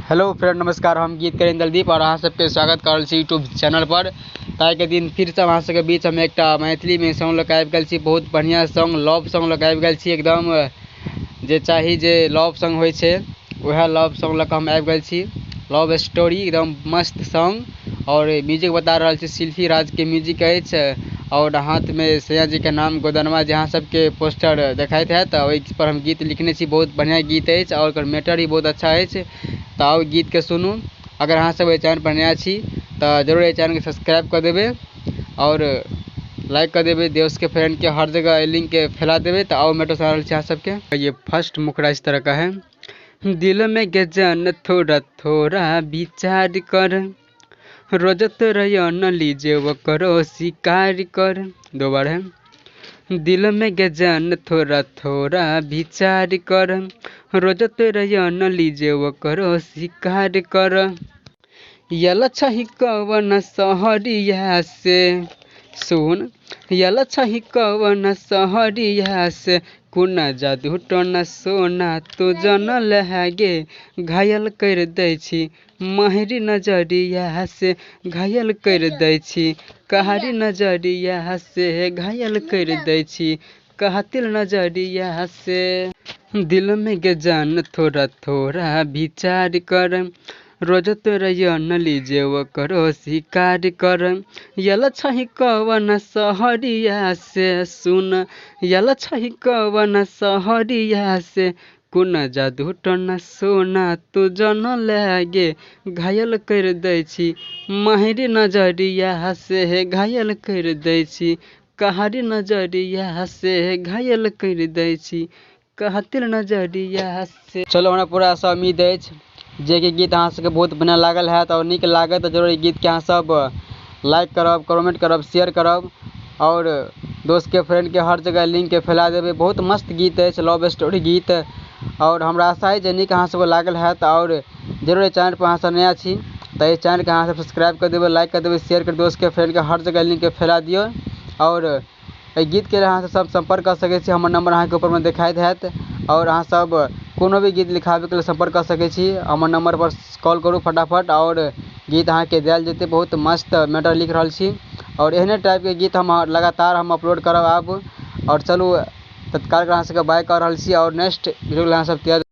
Hello friend, नमस्कार। हम गीत दलदीप और अहाँ सबके स्वागत कर रहल छी यूट्यूब चैनल पर। ताहिके दिन फिरसँ अहाँ सबके बीच हम एकटा मैथिलीमे सॉन्ग लऽ कऽ आबि गेल छी। बहुत बढ़िआँ सॉन्ग, लव सॉन्ग लऽ कऽ आबि गेल छी। एकदम जे चाही, जे लव सॉन्ग होइ छै, उएह लव सॉन्ग लऽ कऽ हम आबि गेल छी। लव स्टोरी, एकदम मस्त सॉन्ग। आओर म्यूजिक बता रहल छी, शिल्पी राजके म्यूजिक अछि आओर हाथमे सैया जीके नाम गोदनमा, जे अहाँ सबके पोस्टर देखाइत हैत, तऽ ओहिपर हम गीत लिखने छी। बहुत बढ़िआँ गीत अछि आओर ओकर मैटर भी बहुत अच्छा अछि। तऽ आउ, गीतके सुनू। अगर अहाँ सब एहि चैनल पर नया छी तऽ जरूर एहि चैनलके सब्सक्राइब कऽ देबै आओर लाइक कऽ देबै। दोस्तके, फ्रेंडके, हर जगह एहि लिंकके फैला देबै। तऽ आउ, मैटर सुना रहल छी अहाँ सबके। ये फर्स्ट मुखड़ा इस तरह का है। दिल में गे जान थोड़ा थोड़ा विचार कर, रोज तोरा न लीजे वो करो शिकार कर। दो बार है। दिल में गे जान थोड़ा थोड़ा विचार कर, रोज तोरा न लीजे वो करो शिकार कर। यल छही कवन सहरिया से, सुन, यल छही कवन सहरिया से, कोना जादू टोना सोना तू जनल है गे, घायल कर दै छी माहरी नजरिया से, घायल कर दै छी कहारी नजरिया से, घायल कर दै छी कातिल नजरिया से। दिल में गे जान थोड़ा थोड़ा विचार कर, रोज तोरा न लीजे वो करो शिकार कर। यल छही कवन सहरिया से, सुन, यल छही कवन सहरिया से, कोना जादू टोना सोना तू जनल गे, घायल कर दै छी माहरी नजरिया से, घायल कर दै छी कहारी नजरिया से, घायल कर दै छी कातिल नजरिया से। चलू, हमरा पूरा आशा, उम्मीद अछि जे कि गीत अहाँ सबके बहुत बढ़िआँ लागल हैत। आओर नीक लागत तऽ जरूर ई गीतके अहाँ सब लाइक करब, कमेंट करब, शेयर करब आओर दोस्तके, फ्रेंडके, हर जगह लिंकके फैला देबै। बहुत मस्त गीत अछि, लव स्टोरी गीत। आओर हमरा आशा अछि जे नीक अहाँ सबके लागल हैत। आओर जरूर एहि चैनल पर अहाँ सब नया छी तऽ एहि चैनलके अहाँ सब सब्सक्राइब कऽ देबै, लाइक कऽ देबै, शेयर कऽ दोस्तके, फ्रेंडके, हर जगह लिंकके फैला दियौ। आओर एहि गीतके लेल अहाँ सब सम्पर्क कऽ सकै छी। हमर नंबर अहाँके ऊपरमे देखाइत हैत। आओर अहाँ सब कोनो भी गीत लिखाबैके लेल सम्पर्क कऽ सकै छी। हमर नंबर पर कॉल करू फटाफट आओर गीत अहाँके देल जेतै। बहुत मस्त मैटर लिख रहल छी आओर एहने टाइपके गीत हम लगातार हम अपलोड करब आब। आओर चलू, तत्काल अहाँ सबके बाय कऽ रहल छी आओर नेक्स्ट वीडियो अहाँ सब तैयार।